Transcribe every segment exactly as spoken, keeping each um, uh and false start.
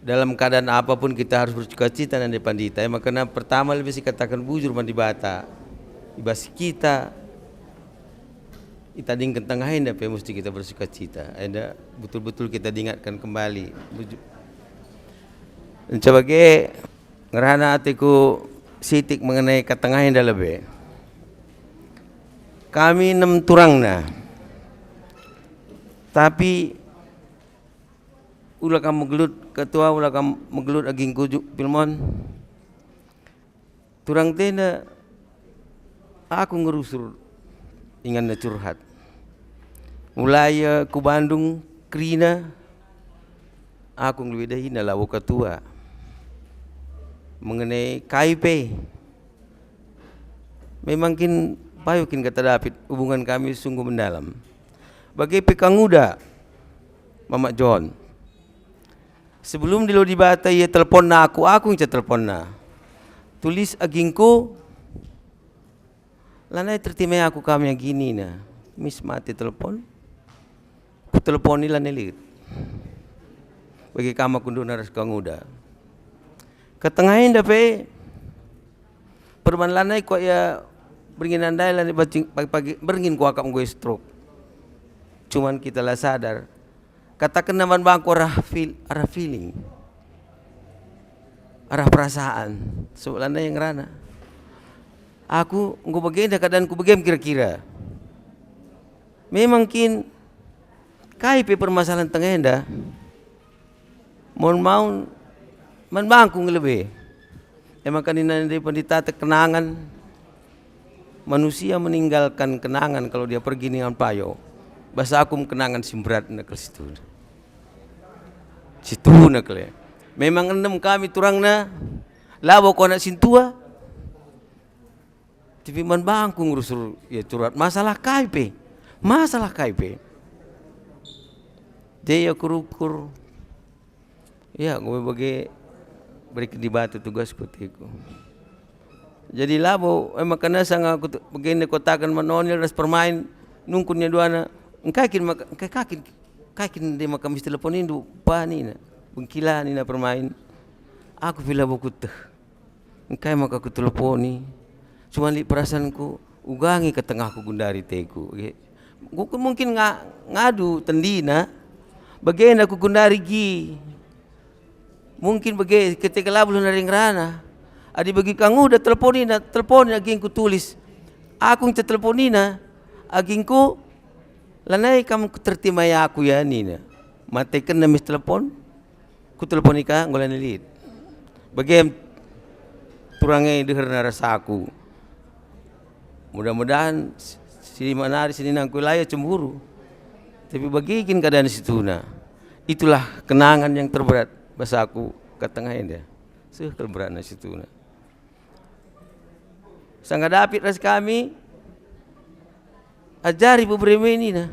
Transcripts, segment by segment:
Dalam keadaan apapun kita harus bersukacita nande pandita. E maka na pertama lebe sikataken bujur man Dibata. I bas kita itadingken tengah enda pe musti kita bersukacita. Enda betul-betul kita diingatkan kembali. Buju-, Enca bage ngerana ateku sitik mengenai katengah enda lebe. Kami enem turangna. Tapi ula kam megelut, ketua, ula kam megelut agingku ju, Pilmon. Turang tenda aku ngerusur inganna curhat. Mulai, eh, ku Bandung kerina, aku ngelebedahina labo ketua. Mengenai kai pe, memang kin payo kin kata David, hubungan kami sungguh mendalam. Bage pe kanguda, Mamak John. Sebelum dilo Dibata ia telponna aku, aku ngenca telponna. Tulis agingku, lanai tertimai aku kami agi nina. Mis mate telpon. Kutelponi lanai lit. Bagi kam aku nduna ras kanguda. Ketengah enda pe, perban lanai kuak ia berngin ndai lanai bacing pagi-pagi berngin kuakap enggo stroke. Cuman kita la sadar. Katakenna man bangku arah feel, arah feeling, arah perasaan. Sebab lanai yang ngerana. Aku enggo bagenda keadaanku bagem kira-kira. Memang kin kai pe permasalahan tengah enda, maun-maun man bangku ngelebe. E maka nina nande pendeta, kenangan, manusia meninggalkan kenangan kalau dia pergi dengan payo. Bas aku kenangan si mberatna kal situhuna. Situhuna kal e. Memang enem kami turangna, labo ku anak sintua. Tapi man bangku ngerusur ia curhat masalah kai pe. Masalah kai pe. Jadi aku rukur. Ya, gue bage beriken Dibata tugas ku teku. Jadi labo, e maka nasa aku tu-, bagenda kutaken man Onil ras Permain, nungkun ia duana, "Engkai kin maka, engkai kakin, kai kin nde maka mis teleponindu, Pa?" nina. "Bengkila," nina Permain. Aku pe labo kueteh. Engkai maka kuteleponi? Cuman lit perasaanku, uga nge ketengahku gundari teku. Ge-, ku mungkin nga-, ngadu tendina, bagenda ku gundari gi. Mungkin bage ketika labuh nari ngerana. Adi bagi kanguda teleponina, teleponi agingku tulis. Aku nce teleponina, agingku, lanai kam tertimai aku ya nina. Matekenna mis telepon. Kutelepon ika, enggo la lit. Bage turang e deherna ras aku. Mudah-mudahan si lima nari seninangku la ia cemburu. Tapi bage kin keadaan situhuna. Itulah kenangan yang terberat bas aku kat tengah enda. Seh kal beratna situhuna. Sanga David ras kami, ajari bebere me nina.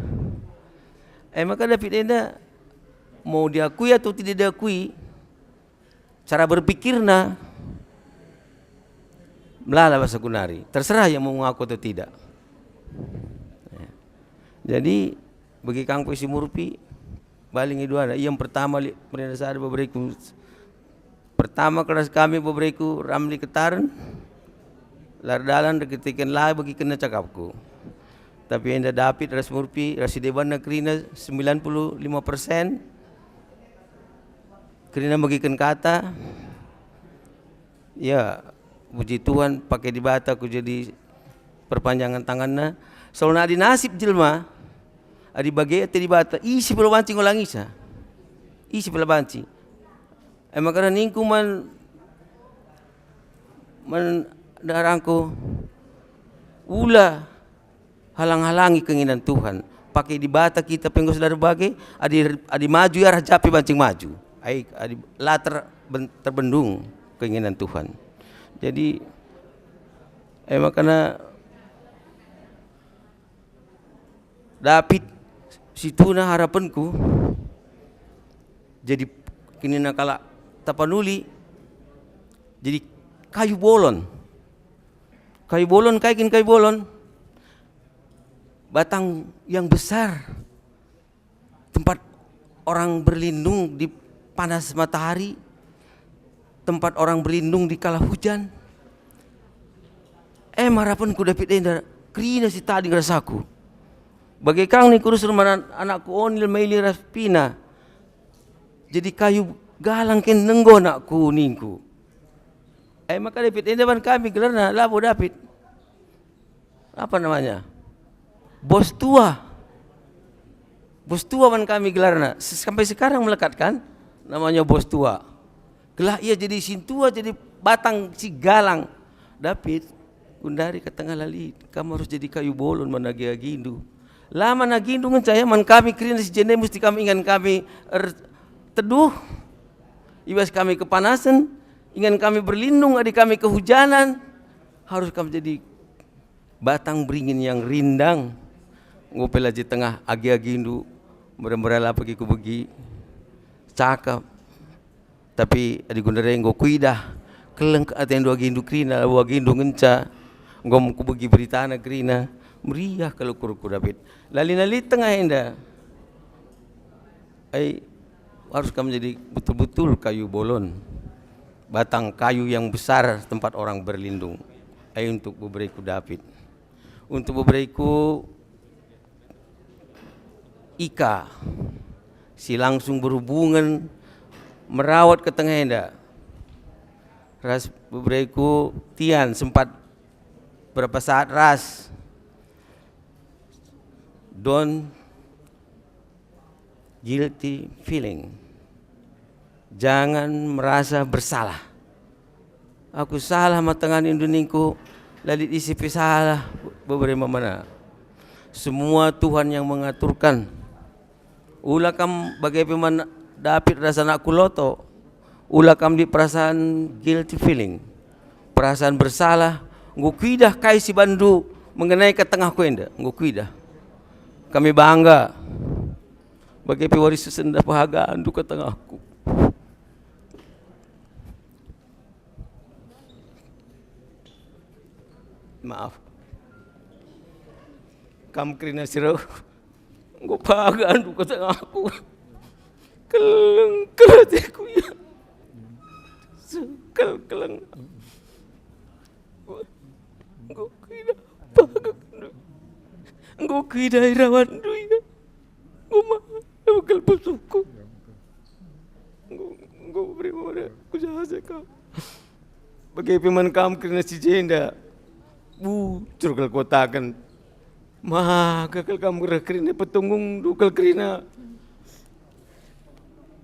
E maka David enda mau diakui atau tidak diakui, cara berpikirna melala bas aku nari. Terserah ia mau ngaku atau tidak. Ya. Jadi, bagi kangku isi murpi, bali nge duana. Ia yang pertama li-, merina sada bebereku. Pertama kelas kami bebereku Ramli Ketaren, lar dalan erkiteken la begikenna cakapku. Tapi enda David ras Murpi, ras si debanna kerina sembilan puluh lima persen, kerina megiken kata, ya, puji Tuhan, pakai Dibata ku jadi perpanjangan tanganna. Soalna adi nasib jelma, adi bage ate Dibata, ise pe la banci ngulangisa. Ise pe la banci. E maka ningku man, man darangku, ula halang-halangi keinginan Tuhan. Pakai Dibata kita pe enggo sadar bage, adi, adi maju ia arah ja pe banci maju. Ai, adi la ter-, ben-, terbendung keinginan Tuhan. Jadi, e maka na David, situhuna harapenku, jadi kenina kalak Tapanuli, jadi kayu bolon. Kayu bolon, kai kin kayu bolon? Batang yang besar, tempat orang berlindung di panas matahari, tempat orang berlindung di kala hujan. Em harapenku David enda kerina si tading rasaku. Bage kang ningku rusur man anakku Onil, Maili ras Pina. Jadi kayu galang kin enggo anakku ningku. Em maka David enda ban kami gelarna labo David. Apa namanya? Bos tua. Bos tua man kami gelarna. Se-, sampai sekarang melekat kan namanya bos tua. Gelah ia jadi sintua, jadi batang si galang. David, gundari kata ngala lit, kam harus jadi kayu bolon man agi-agindu. La man agindu ngenca ya, man kami kerina si jenda musti kam ingan kami erteduh, i bas kami kepanasen, ingan kami berlindung adi kami kehujanan, harus kam jadi batang beringin yang rindang. Enggo pe la je tengah agi-agindu, mera-mera la pagi kubegi, cakap. Tapi adi gundari enggo kuidah, keleng atendu agindu kerina, labo agindu ngenca, enggo kubegi beritana kerina, meriah kal ukurku David. Lalina lit tengah enda. Ai, harus kam jadi betul-betul kayu bolon, batang kayu yang besar tempat orang berlindung. Ai, untuk bebereku David, untuk bebereku Ika, si langsung berhubungan, merawat ke tengah enda, ras bebereku Tian sempat berapa saat ras. Don't guilty feeling. Jangan merasa bersalah. Aku salah ma tengah nindu ningku, la lit ise pe salah, bebere mamana. Semua Tuhan yang mengaturkan. Ula kam bage pe man David ras anakku Loto. Ula kam lit perasaan guilty feeling, perasaan bersalah. Enggo kuidah kai si bandu mengenai ka tengahku enda, enggo kuidah. Kami bangga. Bage pe wari sesenda pehagandu ka tengahku. Maaf. Kam kerina si reh, enggo pagandu ka tengahku. Keleng, keleng ateku, ya. Sekel, keleng. Enggo kuidah pagandu. Enggo kuidah irawatndu, ya. Enggo ma-, enggo kal pusuhku. Enggo, enggo beri mada kujaja kau. Bage pe man kam kerina si jenda. Bujur kal kutaken. Maka kal kam reh kerina, petunggungdu kal kerina.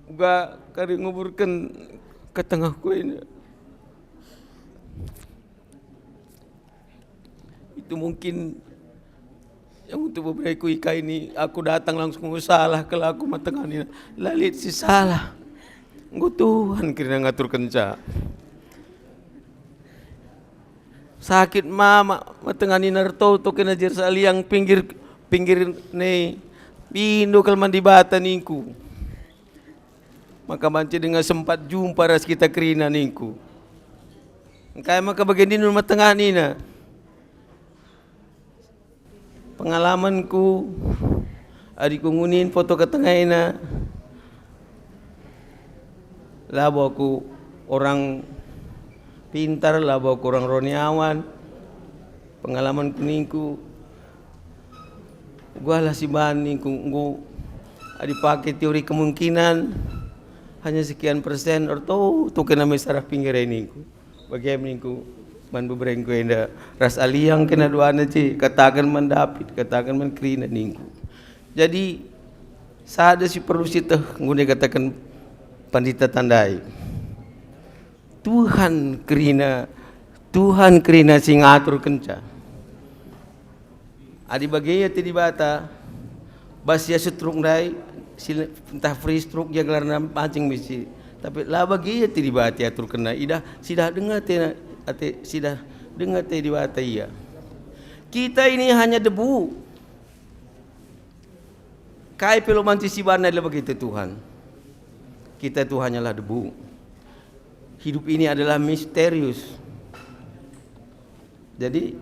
Uga kari nguburken ka tengahku enda. Itu mungkin yang untuk bebereku Ika ini, aku datang langsung salah, kalau aku matengani la lit si salah. Enggo Tuhan kerina ngaturkenca. Sakit mama matengani ertoto kena jer saliang pinggir, pinggir ne. Pindo kal man Dibata ningku. Maka banci denga sempat jumpa ras kita kerina ningku. Engkai maka bage nindu matengah nina. Pengalamanku, adi kungunin foto ketengaina, labo aku orang pintar, labo aku orang roniawan. Pengalamanku ningku, Gualah si ban ningku, enggo adi pake teori kemungkinan, hanya sekian persen, ertoto kena me sarah pinggir e ningku. Bage me ningku man beberengku enda, ras aliang kena duana je, kataken man David, kataken man kerina ningku. Jadi, sada si perlu sieteh, enggo ikataken Pandita Tandai. Tuhan kerina, Tuhan kerina si ngaturkenca. Adi bage ate Dibata, bas ia stroke ndai, si le-, ntah free stroke ia gelarna, mancing misi. Tapi la bage ate Dibata iaturkenna, idah, sidah denga ate, ate, sidah denga ate Dibata ia. Kita ini hanya debu. Kai pe lo banci si bana adalah begitu Tuhan. Kita itu hanyalah debu. Hidup ini adalah misterius. Jadi,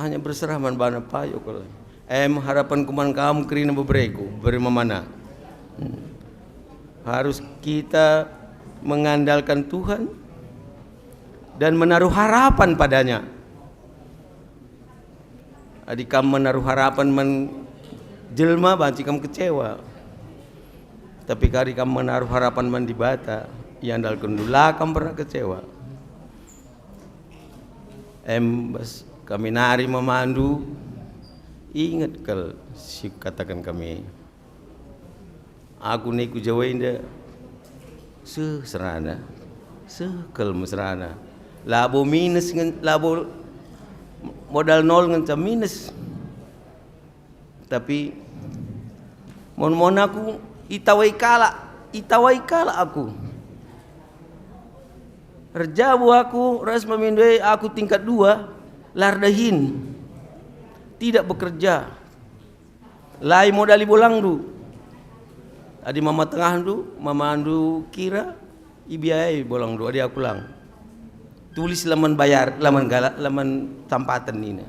hanya berserah man bana payo kal. Em harapanku man kam kerina bebereku, bere mamana. Hmm. Harus kita mengandalkan Tuhan dan menaruh harapan padanya. Adi kam menaruh harapan man jelma, banci kam kecewa. Tapi kari kam menaruh harapan man Dibata, iandalkenndu, la kam pernah kecewa. Em bas kami nari mamandu, inget kal si kataken kami. Aku nai ku Jawa enda, seh serana, seh kal mesrana. Labo minus ngen, labo modal nol ngenca minus. Tapi mon-mon aku itawai kalak, itawai kalak aku. Erjabu aku ras pemindo e, aku tingkat dua, la erdahin. Tidak bekerja. Lai modali bolangndu. Adi mama tengahndu, mamandu kira, ibiayai bolangndu, adi aku lang. Tulis laman bayar, laman galak, laman tampaten nina.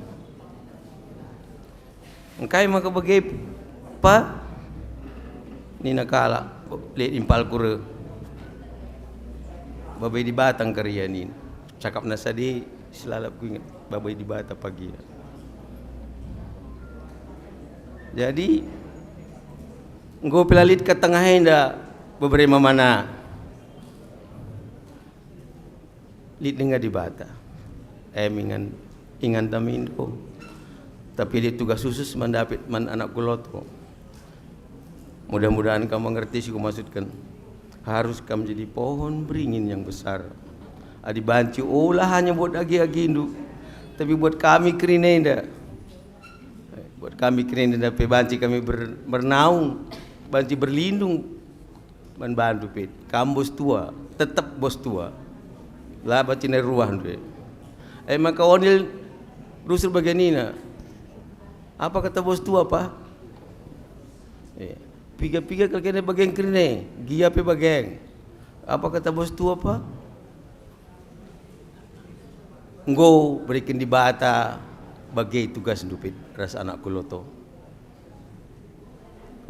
Engkai maka bage, Pa? Nina kalak, lit impalku reh. Babai Dibata engkai ia nina. Cakapna sadi, silalap kuinget, babai Dibata pagi. Jadi, enggo pe la lit ka tengah enda bebere mamana. Lit denga Dibata. Em ingan, ingan damindo. Tapi lit tugas khusus man David, man anakku Loto. Mudah-mudahan kam mengerti si kumaksudken. Harus kam jadi pohon beringin yang besar. Adi banci ola hanya buat agi-agindu, tapi buat kami kerina enda. Buat kami kerina enda pe banci kami ber-, bernaung, banci berlindung man bandu pe. Kam bos tua, tetap bos tua. La banci nai ruahndu e. E maka Onil rusur bage nina, "Apa kata bos tua, Pa?" E, piga-piga kal kene bageng kerina e, gia pe bageng. "Apa kata bos tua, Pa?" Enggo beriken Dibata bage tugasndu pe ras anakku Loto.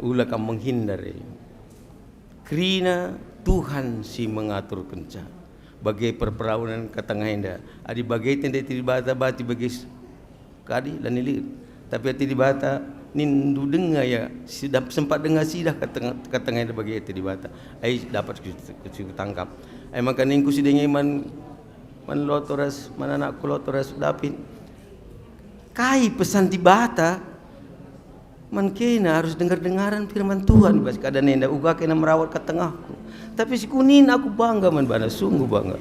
Ula kam menghindar e. Kerina Tuhan si mengaturkenca. Bage perperaun ka tengah enda. Adi bage tenda Dibata banci bage s-, kadi la nilit. Tapi ate Dibata nindu denga ia, sidah, sempat denga sidah ka tengah, ka tengah enda bage ate Dibata. Ai dapat ku, ku, kutangkap. Ai maka ningku si denga man, man Loto ras, man anakku Loto ras David. Kai pesan Dibata? Man kena arus dengar-dengaran firman Tuhan bas keadaan enda, uga kena merawat ka tengahku. Tapi si kunin aku bangga man bana, sungguh bangga.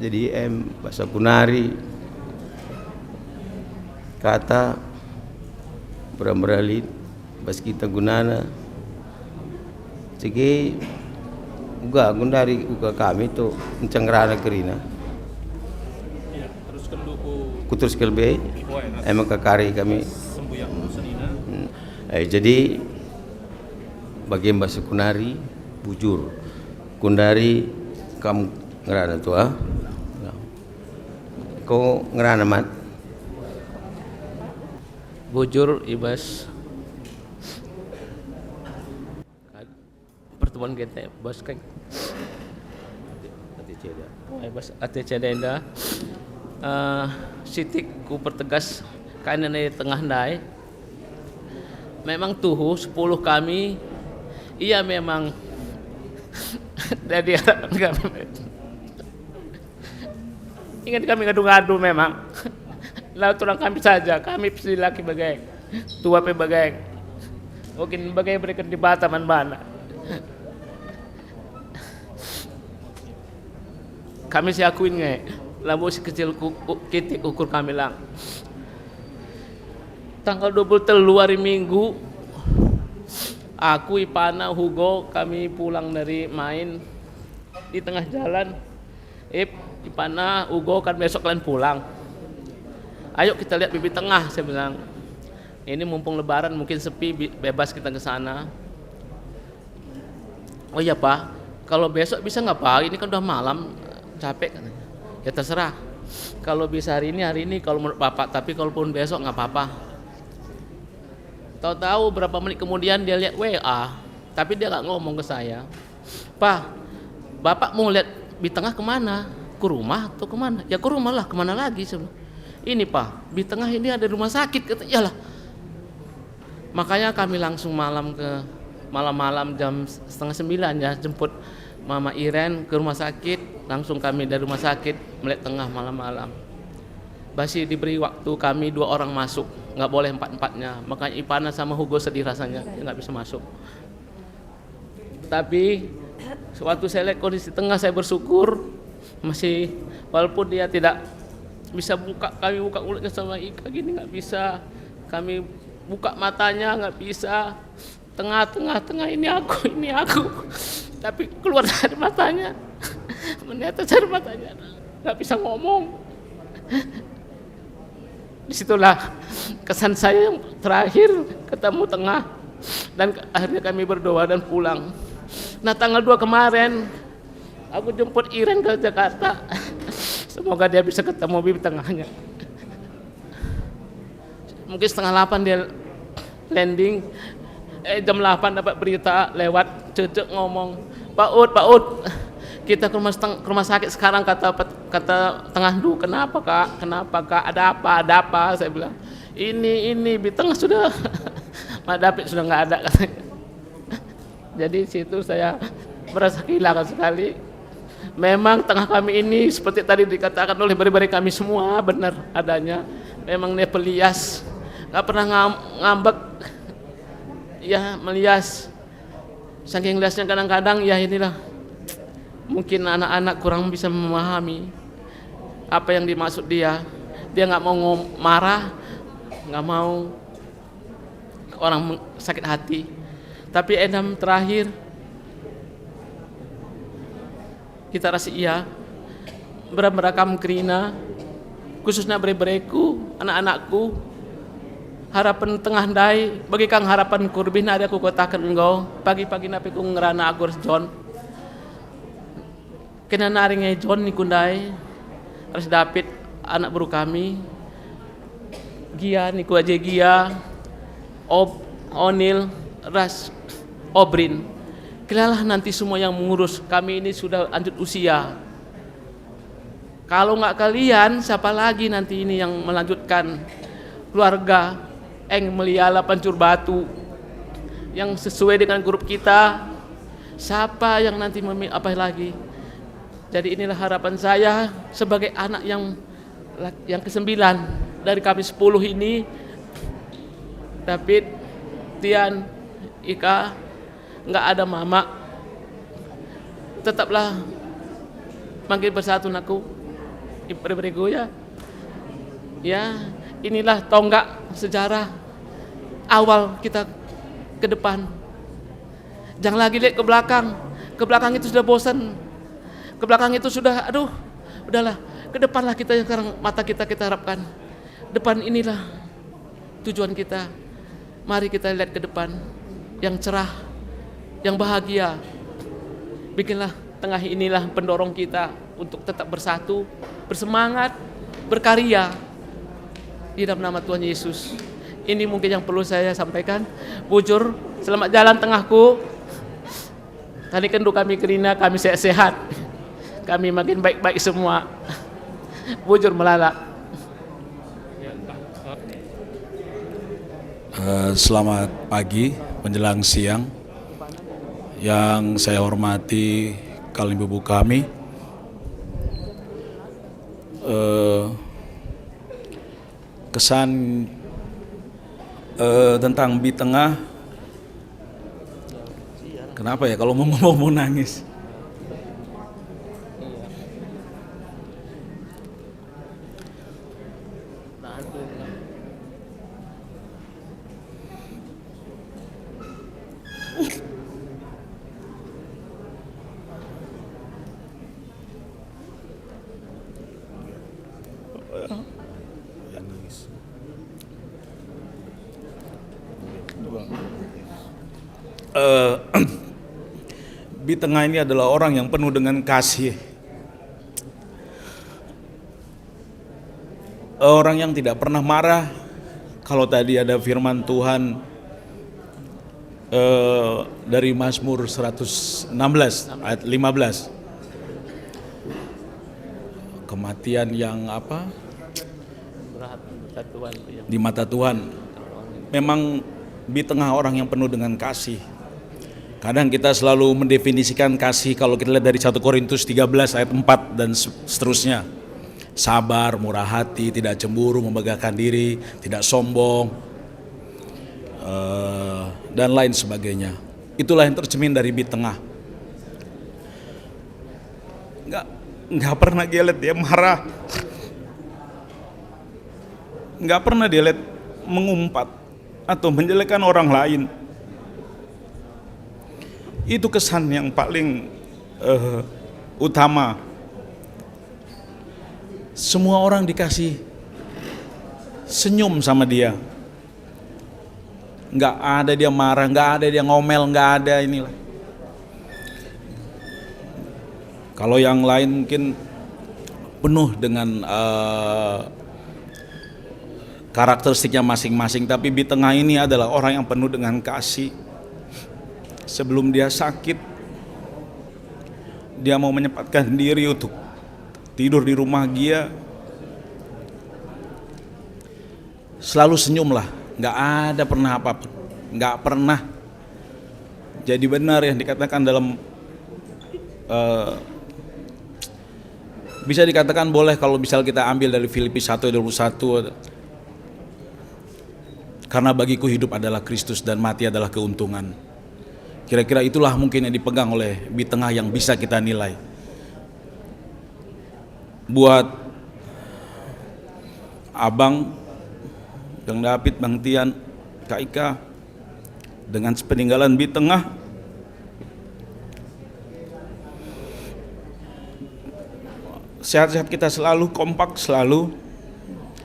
Jadi em, bas aku nari kata mera-mera lit bas kita gunana. Cege uga gundari uga kami tu ncengerana kerina. Iya, terus kendu ku Kutus kelbe, oh, enak. Emang kekari kami. Sembuyak senina. Hmm. Eh, jadi bagi Mbah Sekunari, bujur. Kundari kam ngerana tu, ah? Ko ngerana, Mat? Bujur, ibas. Pertemuan kita, Bos, kan? Ate Ceda. Wah, Bos, Ate Ceda enda. Eh, sitik ku pertegas, kaina nai tengah ndai. Memang tuhu sepuluh kami, ia memang jadi harapan kami. Ingat kami ngadu-ngadu memang. La turang kami saja, kami pe si laki bage, tua pe bage. Mungkin bage beriken Dibata man bana. Kami si akuin nge, labo si kecil ku, ku, kitik ukur kami lang. Tanggal dua puluh telu hari Minggu, aku, ipana, Hugo, kami pulang dari main di tengah jalan. Ip, ipana, Ugo kan besok kalian pulang. Ayo kita lihat Bibit Tengah, saya bilang. Ini mumpung lebaran mungkin sepi, bi-, bebas kita ke sana. Oh iya, Pak, kalau besok bisa nggak, Pak? Ini kan udah malam, capek katanya. Ya terserah. Kalau bisa hari ini, hari ini kalau menurut Bapak, tapi kalaupun besok nggak apa-apa. Tahu-tahu berapa menit kemudian dia lihat W A, tapi dia nggak ngomong ke saya. "Pah, "Bapak mau lihat Bitengah kemana? Ke rumah atau kemana?" "Ya ke rumah lah, kemana lagi?" Saya bilang. "Ini Pak, Bitengah ini ada rumah sakit," kata. Iyalah. Makanya kami langsung malam ke, malam-malam jam setengah sembilan ya, jemput Mama Iren ke rumah sakit. Langsung kami dari rumah sakit melihat Tengah malam-malam. Basi diberi waktu kami dua orang masuk, nggak boleh empat-empatnya. Makanya Ipana sama Hugo sedih rasanya, dia nggak bisa masuk. Tapi, waktu saya lihat kondisi Tengah, saya bersyukur masih, walaupun dia tidak bisa buka, kami buka mulutnya sama Ika gini, nggak bisa. Kami buka matanya, nggak bisa. "Tengah, Tengah, Tengah, ini aku, ini aku." Tapi keluar dari matanya, menetes dari matanya, nggak bisa ngomong. Disitulah kesan saya yang terakhir ketemu Tengah, dan akhirnya kami berdoa dan pulang. Nah, tanggal dua kemarin aku jemput Iren ke Jakarta. Semoga dia bisa ketemu Bitengahnya. Mungkin setengah delapan dia landing. Eh, jam delapan dapat berita lewat, Cecek ngomong, "Pak Ut, Pak Ut, kita ke rumah, ke rumah sakit sekarang," kata pet-, kata Tengahndu. "Kenapa, Kak? Kenapa, Kak? Ada apa? Ada apa?" Saya bilang, "Ini, ini, Bitengah sudah, Mak David sudah nggak ada," katanya. Jadi situ saya merasa kehilangan sekali. Memang Tengah kami ini seperti tadi dikatakan oleh bere-bere kami semua, benar adanya. Memang dia pelias, nggak pernah ngam-, ngambek. Ya, melias. Saking liasnya kadang-kadang, ya inilah. Mungkin anak-anak kurang bisa memahami apa yang dimaksud dia. Dia nggak mau ngom-, marah, nggak mau orang meng-, sakit hati. Tapi enda me terakhir, kita ras ia, mbera-mbera kam kerina, khususna bere-bereku, anak-anakku, harapen Tengah ndai, bage kang harapenku, lebih nari aku kataken enggo, pagi-pagi napi ku ngerana aku ras John. Kena nari nge John niku ndai, ras David, anak beru kami, Gia niku aje Gia, Ob-, Onil, ras Obrin. Kelalah nanti semua yang mengurus, kami ini sudah lanjut usia. Kalau nggak kalian, siapa lagi nanti ini yang melanjutkan keluarga Eng Meliala Pancur Batu yang sesuai dengan grup kita? Siapa yang nanti memi-, apa lagi? Jadi inilah harapan saya sebagai anak yang lak-, yang kesembilan dari kami sepuluh ini, David, Tian, Ika, nggak ada mama, tetaplah makin bersatu, nakku. Ibrego ya. Ya, inilah tonggak sejarah awal kita ke depan. Jangan lagi lihat ke belakang. Ke belakang itu sudah bosan. Ke belakang itu sudah, aduh, udahlah. Ke depanlah kita yang sekarang mata kita, kita harapkan. Depan inilah tujuan kita. Mari kita lihat ke depan yang cerah, yang bahagia. Bikinlah Tengah inilah pendorong kita untuk tetap bersatu, bersemangat, berkarya di dalam nama Tuhan Yesus. Ini mungkin yang perlu saya sampaikan. Bujur, selamat jalan Tengahku. Tadi kendu kami kerina, kami sehat-sehat. Kami makin baik-baik semua. Bujur melala. Eh, selamat pagi, menjelang siang. Yang saya hormati kalimbubu kami, eh, kesan, eh, tentang Bitengah. Kenapa ya kalau mau ngomong mau nangis? Eh, Bitengah ini adalah orang yang penuh dengan kasih. Orang yang tidak pernah marah. Kalau tadi ada firman Tuhan, eh, dari Mazmur seratus enam belas ayat lima belas, kematian yang apa, di mata Tuhan. Memang di tengah orang yang penuh dengan kasih. Kadang kita selalu mendefinisikan kasih, kalau kita lihat dari satu Korintus tiga belas ayat empat dan se-, seterusnya. Sabar, murah hati, tidak cemburu, membanggakan diri, tidak sombong, eh, dan lain sebagainya. Itulah yang tercermin dari di tengah. Nggak, nggak pernah dia lihat dia marah. Nggak pernah dia lihat mengumpat atau menjelekkan orang lain. Itu kesan yang paling, eh, utama. Semua orang dikasih senyum sama dia. Nggak ada dia marah, nggak ada dia ngomel, nggak ada inilah. Kalau yang lain mungkin penuh dengan, eh, karakteristiknya masing-masing, tapi di tengah ini adalah orang yang penuh dengan kasih. Sebelum dia sakit, dia mau menyempatkan diri untuk tidur di rumah dia. Selalu senyumlah, nggak ada pernah apa-apa, nggak pernah. Jadi benar yang dikatakan dalam, eh, bisa dikatakan boleh kalau misal kita ambil dari Filipi satu ayat dua puluh satu, "Karena bagiku hidup adalah Kristus dan mati adalah keuntungan." Kira-kira itulah mungkin yang dipegang oleh di tengah yang bisa kita nilai. Buat Abang, Bang David, Bang Tian, Kak Ika, dengan sepeninggalan di tengah, sehat-sehat kita selalu, kompak selalu,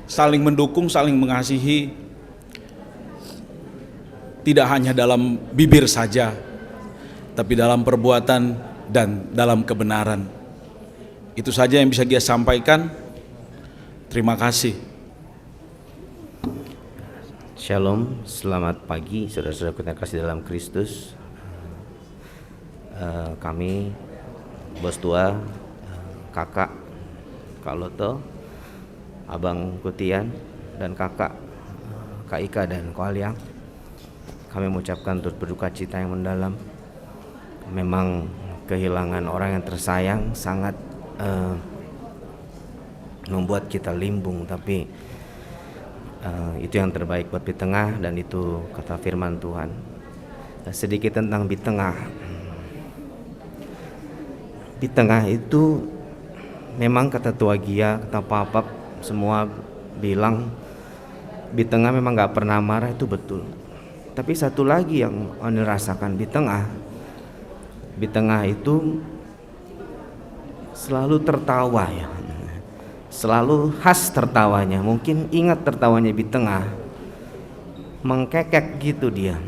saling mendukung, saling mengasihi, tidak hanya dalam bibir saja, tapi dalam perbuatan dan dalam kebenaran. Itu saja yang bisa dia sampaikan. Terima kasih. Shalom, selamat pagi saudara-saudaraku yang kasih dalam Kristus. Eh, kami, Bos Tua, eh, Kakak, Kak Loto, Abang Kutian, dan Kakak, eh, Kak Ika dan Ko Aliang, kami mengucapkan turut berduka cita yang mendalam. Memang kehilangan orang yang tersayang sangat, eh, membuat kita limbung, tapi, eh, itu yang terbaik buat di tengah, dan itu kata firman Tuhan. Sedikit tentang di tengah. Di tengah itu memang kata Tua Gia, kata Papap, semua bilang di tengah memang nggak pernah marah, itu betul. Tapi satu lagi yang Onil rasakan di tengah, di tengah itu selalu tertawa ya. Selalu khas tertawanya. Mungkin ingat tertawanya di tengah. Mengkekek gitu dia.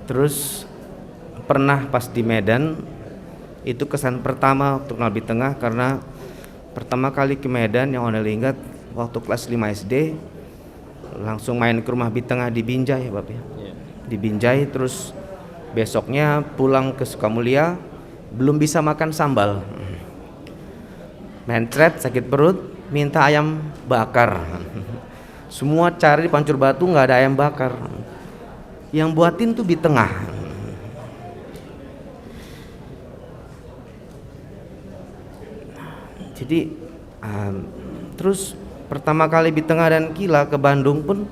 Terus pernah pas di Medan, itu kesan pertama waktu kenal di tengah karena pertama kali ke Medan yang Onil ingat waktu kelas lima S D, langsung main ke rumah di tengah di Binjai, Bab, ya. Iya. Di Binjai, terus besoknya pulang ke Sukamulia, belum bisa makan sambal. Mencret, sakit perut, minta ayam bakar. Semua cari di Pancur Batu, nggak ada ayam bakar. Yang buatin tuh di tengah. Jadi, em, terus pertama kali di tengah dan Kila ke Bandung pun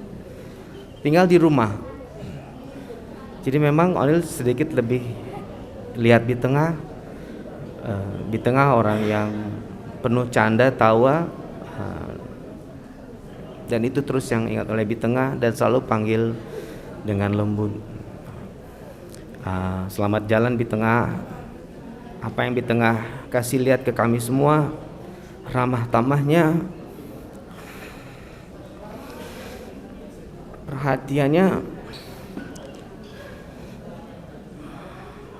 tinggal di rumah. Jadi memang Onil sedikit lebih lihat di tengah, eh, di tengah orang yang penuh canda, tawa, eh, dan itu terus yang ingat oleh di tengah dan selalu panggil dengan lembut. Ah, selamat jalan di tengah. Apa yang di tengah kasih lihat ke kami semua, ramah tamahnya, perhatiannya,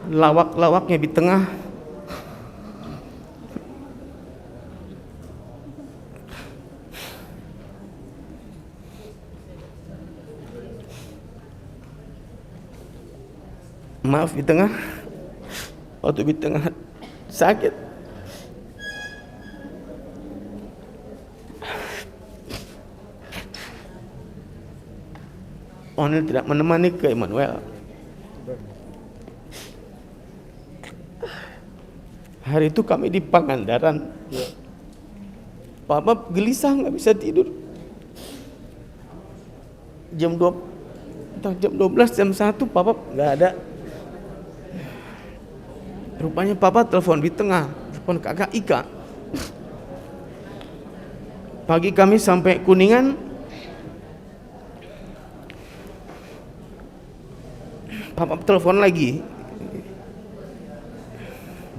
lawak-lawaknya di tengah. Maaf, di tengah, waktu di tengah sakit, Onil tidak menemani ke Immanuel. Hari itu kami di Pangandaran. Papa gelisah, nggak bisa tidur. Jam dua, entah jam dua belas, jam satu, Papa nggak ada. Rupanya Papa telepon di tengah, telepon kakak Ika. Pagi kami sampai Kuningan, Papa telepon lagi.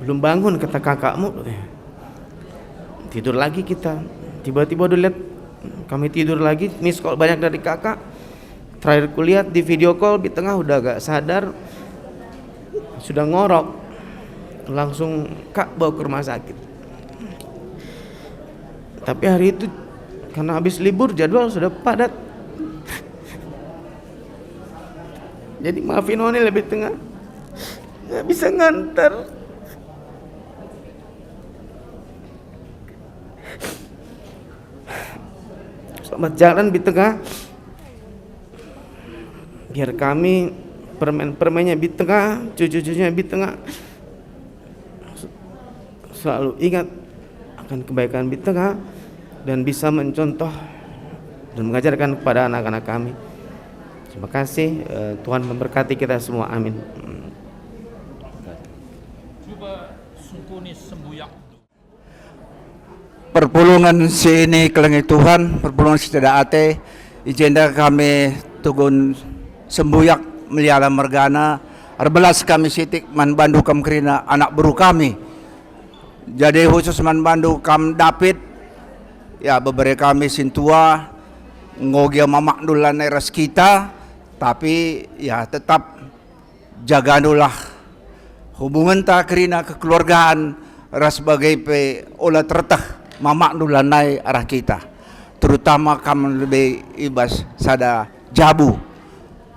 "Belum bangun," kata kakakmu. Tidur lagi kita. Tiba-tiba udah lihat kami tidur lagi, miss call banyak dari kakak. Terakhir kulihat di video call, di tengah udah agak sadar, sudah ngorok. Langsung, "Kak, bawa ke rumah sakit." Tapi hari itu, karena habis libur, jadwal sudah padat. Jadi maafin Onil lebih tengah, nggak bisa ngantar. Selamat jalan, Bitengah. Biar kami permen-permennya Bitengah, cucu-cucunya Bitengah selalu ingat akan kebaikan Bitengah dan bisa mencontoh dan mengajarkan kepada anak-anak kami. Terima kasih, eh, Tuhan memberkati kita semua. Amin. Cuba sungkuni sembuyak. Perpulungen si ini kelengi Tuhan, perpulungen si ceda ate, i jenda kami tugun sembuyak meliala mergana, erbelas kami sitik man bandu kam kerina anak beru kami. Jadi khusus man bandu kam David, ya, bebere kami sintua, enggo gia mamakndu lanai ras kita, tapi ya tetap jagandulah hubungenta kerina kekeluargaan ras bage pe ola terteh mamakndu lanai arah kita, terutama kam lebe i bas sada jabu.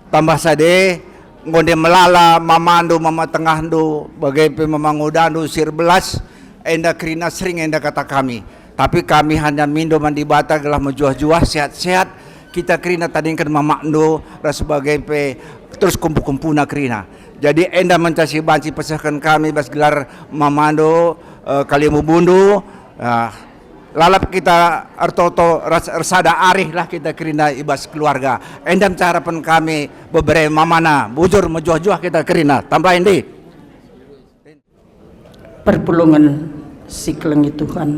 Tambah sade, enggo nde melala mamandu, mama tengahndu, bage pe mama ngudandu si erbelas, enda kerina sering enda kata kami. Tapi kami hanya mindo man Dibata gelah mejuah-juah, sehat-sehat, kita kerina tadingken mamakndu ras bage pe terus kumpu-kumpuna kerina. Jadi enda menca si banci pesehken kami bas gelar mamandu, eh, kalimubundu, ah, lalap kita ertoto ras ersada arihlah kita kerina i bas keluarga. Enda menca harapen kami bebere mamana, bujur mejuah-juah kita kerina. Tambahi ndi? Perpulungen si kelengi Tuhan,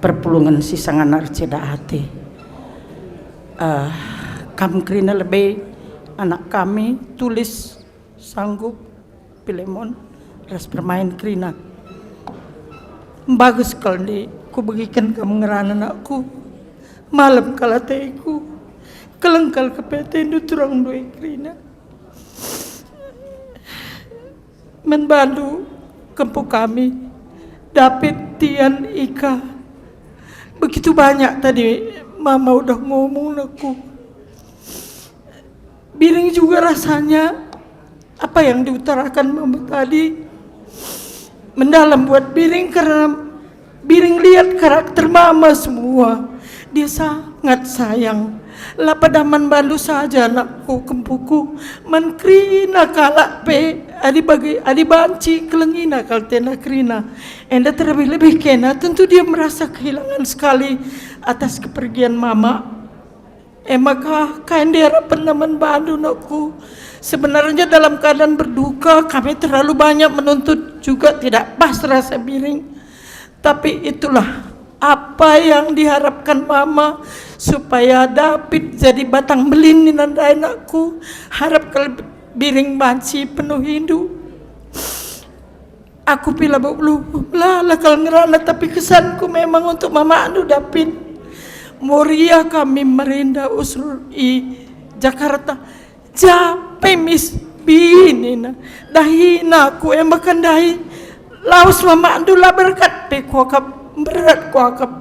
perpulungen si sangana erceda ate. Eh, kam kerina lebe anak kami, Tulis, Sanggup, Pilemon, ras Permain kerina. Mbages kal ndi kubegiken kam ngerana anakku. Malem kal ateku. Keleng kal kepe atendu turang ndue kerina. Man bandu, kempu kami, David, Tian, Ika. Begitu banyak tadi mama udah ngomong neku. Biring juga rasanya apa yang diutarakan mama tadi mendalam buat Biring karena Biring lihat karakter mama semua. Dia sangat sayang. La pada man bandu saja anakku, kempuku, man kerina kalak pe, adi bagi, adi banci kelengina kal tena kerina. Enda terlebih-lebih kena, tentu dia merasa kehilangan sekali atas kepergian mama. E maka, kai nde harapenna man bandu, nakku? Sebenarnya dalam keadaan berduka, kami terlalu banyak menuntut juga tidak pas rasa Biring. Tapi itulah apa yang diharapkan mama, supaya David jadi batang belin nina ndai, nakku. Harap kal Biring banci penuhindu. Aku pe labo beluh, la, la kal ngerana, tapi kesanku memang untuk mamakndu, David. Moria kami merinda usul i Jakarta. Ja pe mis binina. Dahina aku e maka ndai. Lawes mamakndu la berkat pe kuakap, berat kuakap.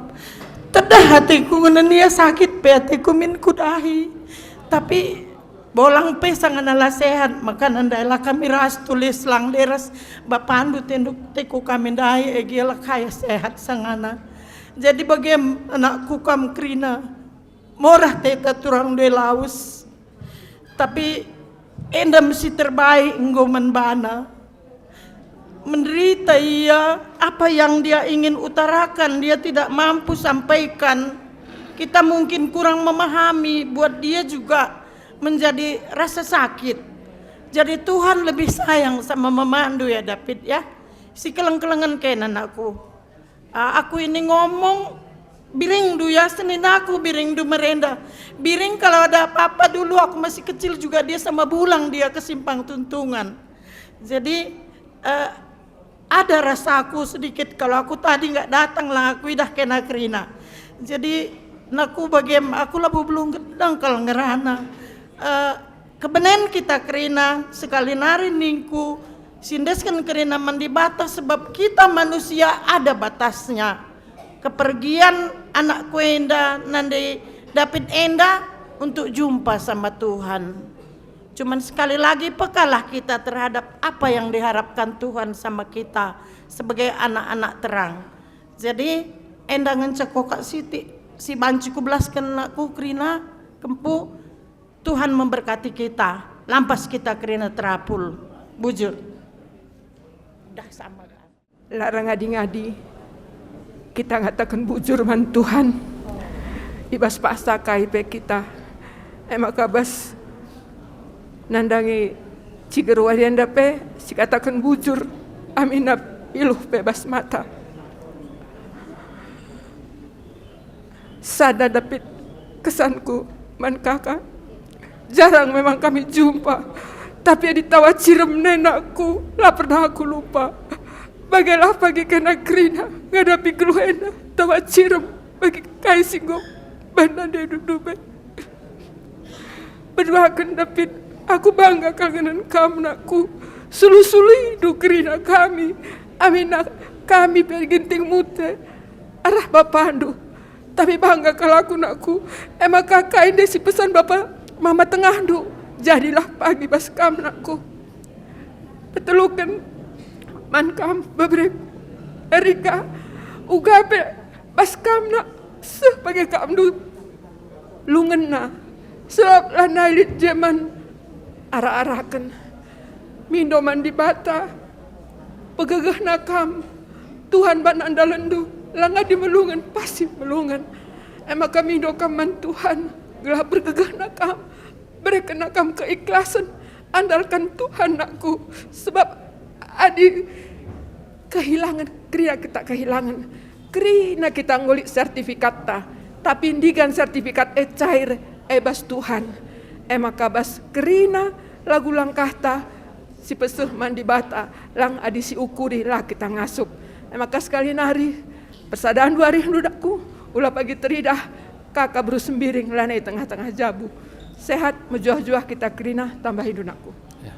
Tedah ateku ngenen ia, sakit pe ateku min kudahi. Tapi Bolang pe sangana la sehat, maka ndai la kami ras, Tulis, Lang, Deras, bapandu tenduk teku kami ndai, e gia la kai sehat sangana. Jadi bagem anakku kam kerina, morah teta turang ndai lawes. Tapi enda me si terbaik enggo man bana. Menderita ia, apa yang dia ingin utarakan, dia tidak mampu sampaikan. Kita mungkin kurang memahami, buat dia juga menjadi rasa sakit. Jadi Tuhan lebih sayang sama mamandu ya, David, ya. Si keleng-kelengen kena, anakku. Ah, aku ini ngomong, biringndu ya, seninaku, biringndu merenda. Biring kalau ada apa-apa dulu, aku masih kecil juga, dia sama bulang dia ke Simpang Tuntungan. Jadi, eh, ada rasaku sedikit kalau aku tadi nggak datang lah, aku idah kena kerina. Jadi, naku bagem, aku labo belum gedang kal ngerana. Eh, kebenen kita kerina, sekali nari ningku, siendesken kerina man Dibata, sebab kita manusia ada batasnya. Kepergian anakku enda, nande David enda, untuk jumpa sama Tuhan. Cuman sekali lagi, pekalah kita terhadap apa yang diharapkan Tuhan sama kita sebagai anak-anak terang. Jadi, enda ngenca kokak sitik si banci kubelasken anakku kerina, kempu. Tuhan memberkati kita, lampas kita kerina terapul. Bujur. Dah sama kan? La erngadi-ngadi kita ngataken bujur man Tuhan. I bas paksa kai pe kita. E maka bas nandangi ciger wari enda pe sikataken bujur, aminap iluh pe bas mata. Sada David, kesanku man kaka. Jarang memang kami jumpa, tapi adi tawa cirem nena aku, la pernah aku lupa. Bagelah pagi kena kerina ngadapi geluh enda, tawa cirem bagi kai si enggo bana nde dudube. Beduaken David, aku bangga kal ngenen kam, nakku. Sulu-sulindu kerina kami, aminak kami pe genting mute arah bapandu. Tapi bangga kal aku, nakku, e maka kai nde si pesan bapa mama tengahndu, jadilah pagi bas kam, nakku. Peteluken man kam bebere Erika, uga pe bas kam, nak, seh pagi kamndu lungenna, sebab lanai lit jeman arak-araken. Mindo man Dibata, pegegehna kam, Tuhan bana andalenndu, la ngadi melungen, pasti melungen. E maka mindo kam man Tuhan, gelah bergegehna kam, berekenna kam keikhlasen, andalkan Tuhan, nakku, sebab adi kehilangan, kerina kita kehilangan. Kerina kita enggo lit sertifikatta, tapi ndigan sertifikat e cair, e bas Tuhan. E maka bas kerina lagu langkahta si peseh man Dibata, lang adi si ukuri la kita ngasup. E maka sekali nari, persadandu arihndu, nakku, ula pagi teridah kaka beru Sembiring lanai tengah-tengah jabu. Sehat, mejuah-juah kita kerina, tambahindu, nakku. Ya.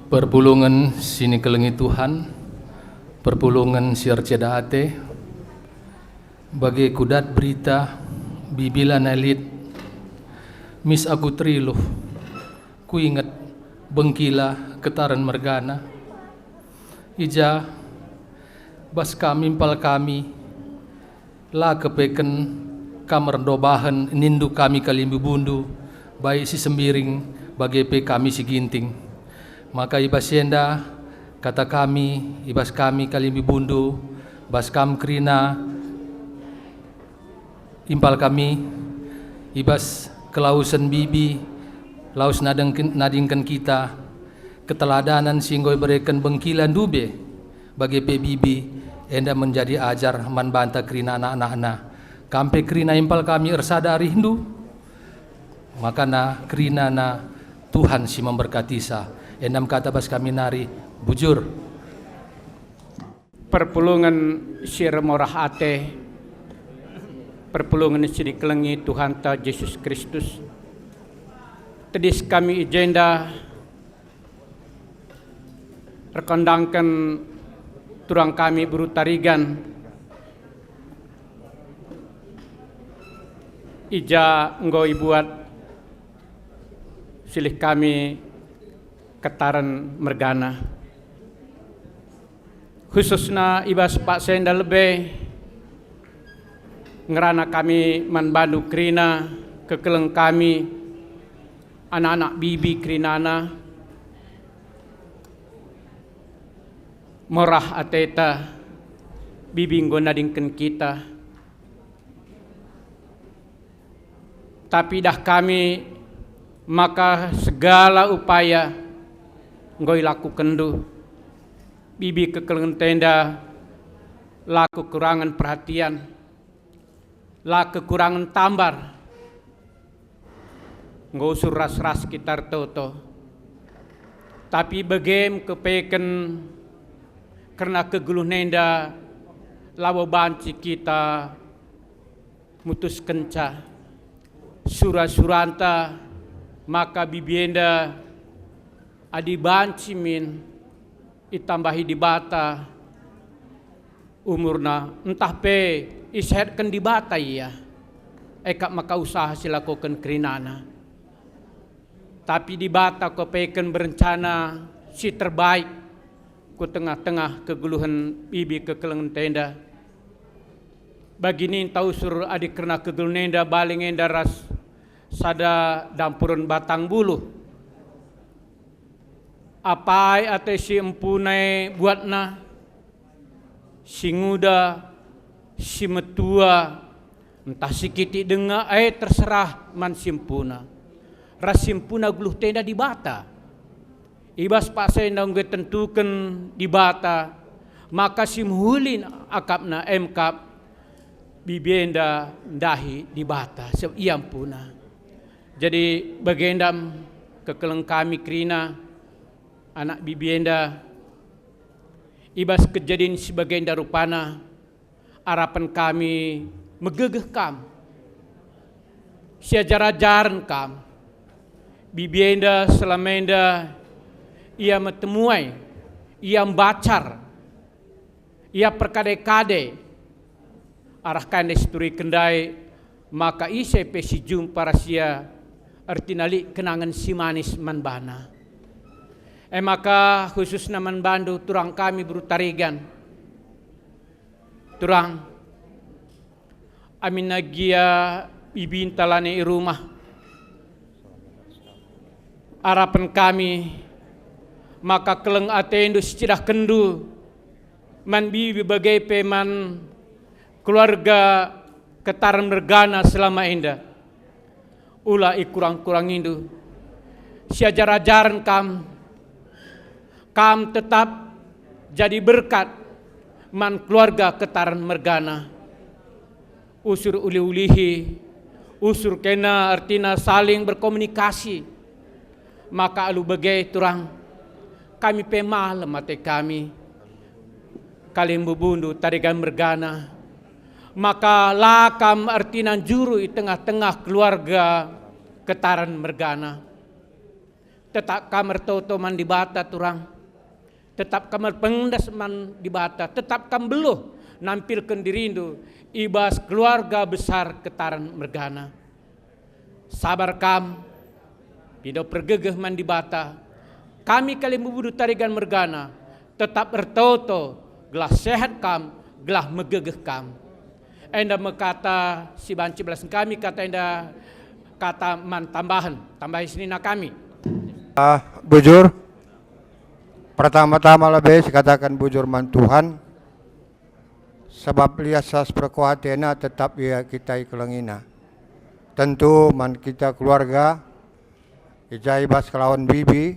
Perpulungen si nikelengi Tuhan, perpulungen si erceda ate, bage kudat berita, bibi lanai lit, mis aku teriluh, kuinget bengkila ketaren mergana. I ja bas kam impal kami, la kepeken kam erndobahen nindu kami kalimbubundu, baik si Sembiring, bage pe kami si Ginting. Maka i bas enda, kata kami, i bas kami kalimbubundu, bas kam kerina impal kami, i bas kelausen bibi, lawes nadengken-, nadingken kita, keteladanen si enggo ibereken bengkila ndube, bage pe bibi, enda menjadi ajar man banta kerina anak-anakna. Kam pe kerina impal kami ersada arihndu, makana kerinana Tuhan si memberkatisa. Enda me kata bas kami nari, bujur. Perpulungen si ermorah ate, perpulungen si nikelengi Tuhanta Jesus Kristus, tedis kami i jenda erkondangken turang kami beru Tarigan, i ja enggo ibuat silih kami ketaren mergana. Khususna i bas paksa enda lebe, ngerana kami man bandu kerina, kekeleng kami, Anak-anak bibi kerinana, merah ateta, bibi enggo nadingken kita. Tapi idah kami maka segala upaya enggo ilakukenndu. Bibi kekelengen enda la kekurangen perhatian, la kekurangen tambar. Enggo usur ras-ras kita ertoto. Tapi bagem kepeken kerna kegeluhen enda labo banci kita mutuskenca. Sura-suranta maka bibi enda adi banci min itambahi Dibata umurna, ntah pe isehatken Dibata ia, e kap maka usaha si lakoken kerinana. Tapi Dibata kepeken berencana si terbaik ku tengah-tengah kegeluhen bibi kekelengen enda. Bagi ninta usur adi kerna kegeluhen enda baling enda ras sada dampuren batang buluh. Apai ate si empuna e buatna, si nguda, si metua, ntah si kitik denga, e terserah man si empuna. Ras si empuna geluh enda Dibata. I bas paksa enda enggo itentuken Dibata maka si mehuli akapna, e me kap bibi enda ndahi Dibata, sebab ia empuna. Jadi bagenda kekelengen kami kerina, anak bibi enda, i bas kejadin si bagenda rupana, arapen kami megegeh kam, siajar-ajaren kam. Bibi enda selama enda ia metemuai, ia mbacar, ia perkade-kade. Arah kai ndai si turiken ndai, maka ise pe si jumpa ras ia ertina lit kenangen si manis man bana. E maka khususna man bandu turang kami beru Tarigan. Turang, aminna gia bibinta lanai i rumah, arapen kami maka keleng atendu sicidahkenndu man bibi bage pe man keluarga Ketaren mergana selama enda. Ula ikurang-kurangindu. Siajar-ajaren kam, kam tetap jadi berkat man keluarga Ketaren mergana. Usur ulih-ulihi, usur kena ertina saling berkomunikasi. Maka alu bage turang, kami pe malem ate kami. Kalimbubundu Tarigan mergana, maka la kam ertina njuru i tengah-tengah keluarga Ketaren mergana. Tetap kam ertoto man Dibata turang. Tetap kam erpengendas man Dibata. Tetap kam beluh nampilken dirindu i bas keluarga besar Ketaren mergana. Sabar kam, pindo pergegeh man Dibata. Kami kalimbubundu Tarigan mergana, tetap ertoto, gelah sehat kam, gelah megegeh kam. Enda me kata si banci belasen kami, kata enda kata man tambahen, tambahi senina kami. Ah, bujur. Pertama-tama lebe sikataken bujur man Tuhan, sebab lias ras perkuatena tetap ia kita ikelengina. Tentu man kita keluarga, i ja i bas kelawan bibi,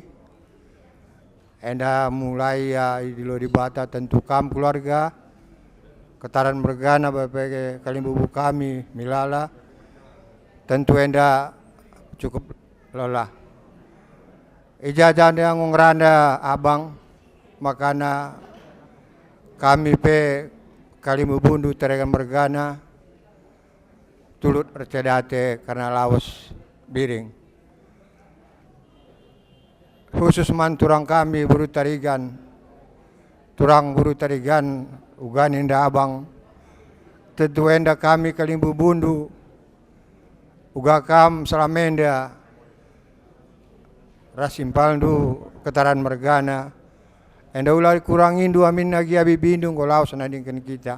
enda mulai ia idilo Dibata tentu kam keluarga, Ketaren mergana bage pe kalimbubu kami Milala, tentu enda cukup lelah. I ja-ja enda enggo ngerana abang, makana kami pe kalimbubundu Tarigan mergana, tulut erceda ate kerna lawes biring. Khusus man turang kami beru Tarigan, turang beru Tarigan uga ninda abang, tentu enda kami kalimbubundu, uga kam selama enda ras impalndu Ketaren mergana, enda ula ikurangindu aminna gia bibindu enggo lawes nadingken kita.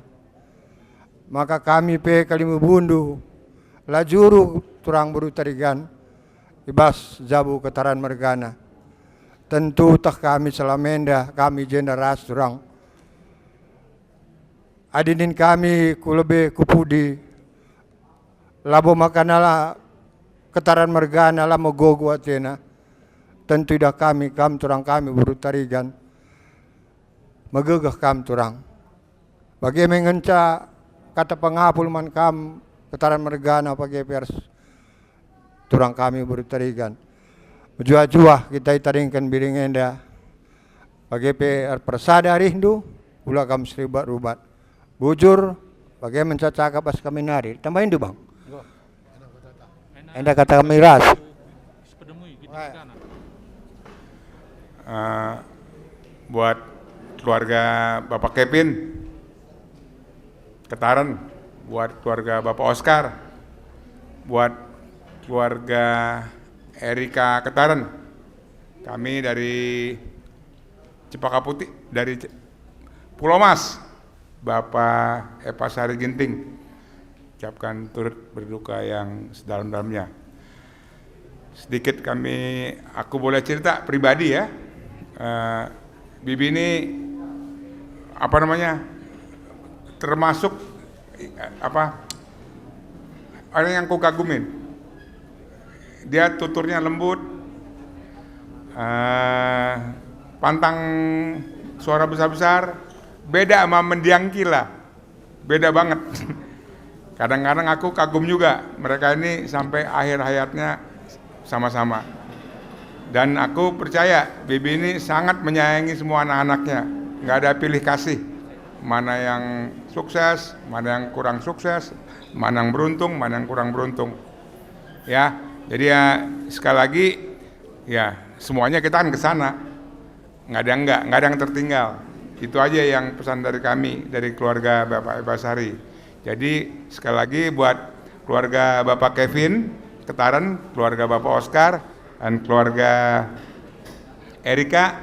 Maka kami pe kalimbubundu, la juru turang beru Tarigan, i bas jabu Ketaran mergana. Tentu teh kami selama enda, kami jenda ras turang. Adi nin kami ku lebe ku pudi, labo maka nala Ketaran mergana la megogo atena, tentu idah kami, kam turang kami, Beru Tarigan, megegeh kam turang. Bage me ngenca kata pengapul man kam Ketaran mergana, bage pe ras turang kami Beru Tarigan. Mejuah-juah kita itadingken biring enda. Bage pe erpersada arihndu, ula kam seribat-rubat. Bujur, bage me ngenca cakap bas kami nari. Tambahindu, Bang. Enda kata kami ras. Eh, buat keluarga Bapak Kevin Ketaran, buat keluarga Bapak Oscar, buat keluarga Erika Ketaran. Kami dari Cempaka Putih, dari Ce-, Pulau Mas, Bapak Epasari Ginting, ucapkan turut berduka yang sedalam-dalamnya. Sedikit kami, aku boleh cerita pribadi ya. Eh, Bibi ini, apa namanya, termasuk, eh, apa, orang yang kukagumin. Dia tuturnya lembut, eh, pantang suara besar-besar, beda sama mendiang kila, beda banget. Kadang-kadang aku kagum juga, mereka ini sampai akhir hayatnya sama-sama. Dan aku percaya Bibi ini sangat menyayangi semua anak-anaknya, nggak ada pilih kasih, mana yang sukses, mana yang kurang sukses, mana yang beruntung, mana yang kurang beruntung. Ya, jadi ya, sekali lagi, ya, semuanya kita kan ke sana. Nggak ada yang nggak, nggak ada yang tertinggal. Itu aja yang pesan dari kami, dari keluarga Bapak Epasari. Jadi, sekali lagi buat keluarga Bapak Kevin Ketaran, keluarga Bapak Oscar, dan keluarga Erika,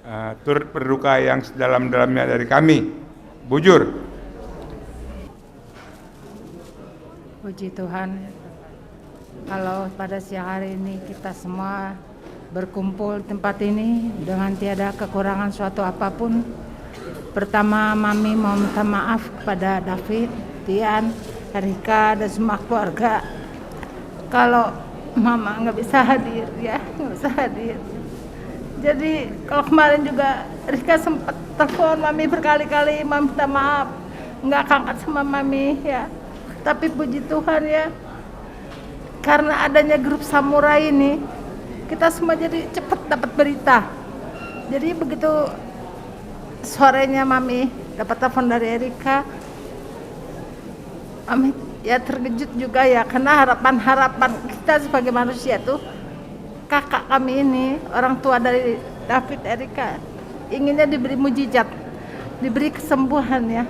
eh, turut berduka yang sedalam-dalamnya dari kami. Bujur. Puji Tuhan, kalau pada siang hari ini kita semua berkumpul di tempat ini dengan tiada kekurangan suatu apapun. Pertama, Mami mau minta maaf kepada David, Tian, Rika, dan semua keluarga. Kalau Mama nggak bisa hadir, ya, nggak bisa hadir. Jadi, kalau kemarin juga Rika sempat telepon Mami berkali-kali, Mami minta maaf, nggak angkat sama Mami, ya. Tapi puji Tuhan, ya, karena adanya grup Samurai ini, kita semua jadi cepat dapat berita. Jadi, begitu sorenya Mami dapat telepon dari Erika, Mami, ya, terkejut juga, ya, karena harapan-harapan kita sebagai manusia tuh, kakak kami ini, orang tua dari David, Erika, inginnya diberi mujizat, diberi kesembuhan, ya.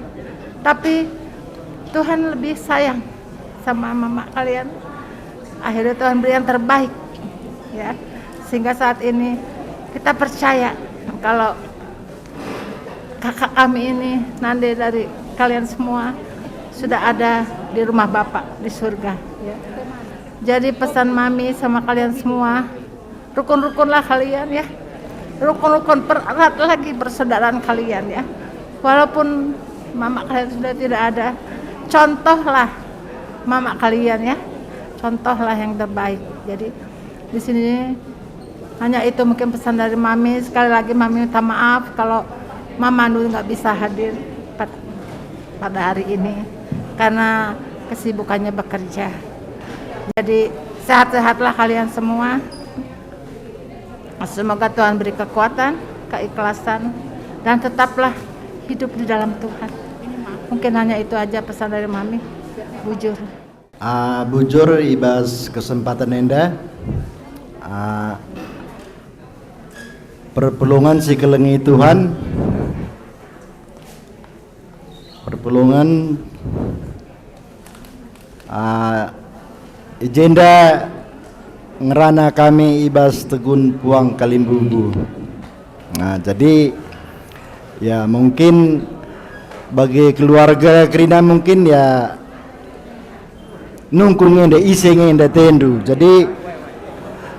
Tapi Tuhan lebih sayang sama mama kalian. Akhirnya Tuhan beri yang terbaik, ya. Sehingga saat ini kita percaya kalau kakak kami ini, nande dari kalian semua, sudah ada di rumah Bapak di surga, ya. Jadi, pesan Mami sama kalian semua, rukun-rukunlah kalian, ya. Rukun-rukun, pererat lagi persaudaraan kalian, ya. Walaupun mama kalian sudah tidak ada, contohlah mama kalian, ya. Contohlah yang terbaik. Jadi, di sini hanya itu mungkin pesan dari Mami. Sekali lagi, Mami minta maaf kalau Mama Nu nggak bisa hadir pad-, pada hari ini karena kesibukannya bekerja. Jadi, sehat-sehatlah kalian semua. Semoga Tuhan beri kekuatan, keikhlasan, dan tetaplah hidup di dalam Tuhan. Mungkin hanya itu aja pesan dari Mami. Bujur. Ah, bujur, i bas kesempatan enda, ah, perpulungen si kelengi Tuhan, perpulungen, ah, i jenda ngerana kami i bas Tegun Puang Kalimbubu. Nah, jadi, ya, mungkin bagi keluarga kerina mungkin, ya, nungkun nge enda, ise nge enda atendu. Jadi,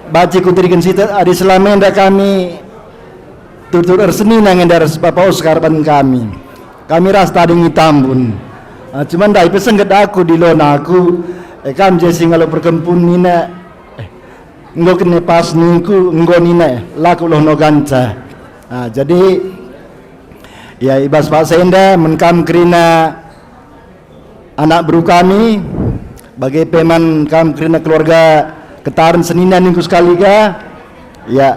Banci kuterusken sitik, adi selama enda kami turut-turut ersenina nge enda ras Bapa Oskar ban kami. Kami ras tading i Tambun. Ah, cuman ndai pe sengget aku dilona aku, eh, kam je si ngalo perkempun nina, eh, enggo kene pas ningku, enggo nina, eh, laku loh no ganca. Ah, jadi, ya, i bas paksa enda, men kam kerina anak beru kami, bage pe man kam kerina keluarga Ketaren senina ningku sekali ka, ya,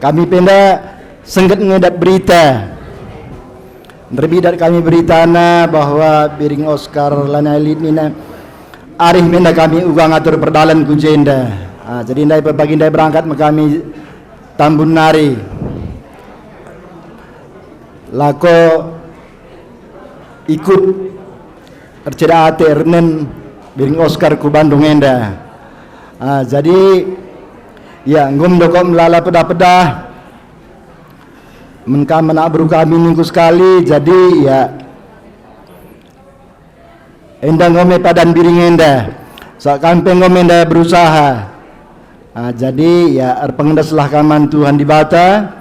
kami pe enda sengget nge dat berita. Nderbi dat kami beritana bahwa Biring Oskar lanai lit nina, arih me enda kami uga ngatur perdalan ku jenda. Ah, jadi ndai pe pagi ndai berangkat me kami Tambun nari. Lako ikut erceda ate ernina Biring Oskar ku Bandung enda. Ah, jadi, ya, enggo mendokok melala pedah-pedah. Men kam anak beru kami ningku sekali, jadi, ya, enda enggo me padan Biring enda. Sak kam pe enggo me enda berusaha. Ah, jadi, ya, erpengendeslah kam man Tuhan Dibata,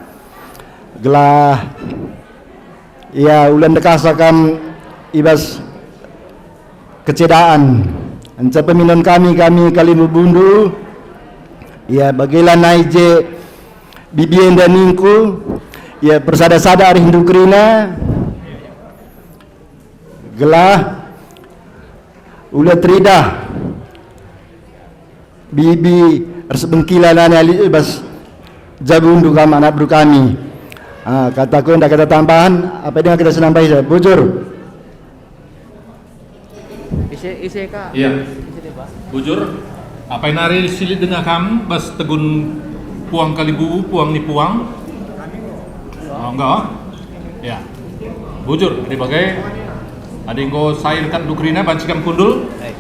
gelah, ya, ula ndekahsa kam i bas kecedaan. Enca peminon kami, kami kalimbubu-bundu, ya, bage lanai je bibi enda ningku, ya, persada-sada arihndu kerina, gelah ula teridah bibi ersebengkila nani ali bas jabundu kam anak beru kami. Ah, kataku enda kata tambahan, apa denga kita senambahi saja. Bujur. Ise, ise, Kak. Iya. Ise deh, Pak. Bujur, apai nari silit denga kam bas tegun puang kalimbubu, puang ni puang? Oh, enggak, oh? Ya. Bujur, adi bage, adi enggo sair kat dukerina banci kam kundul? Eh.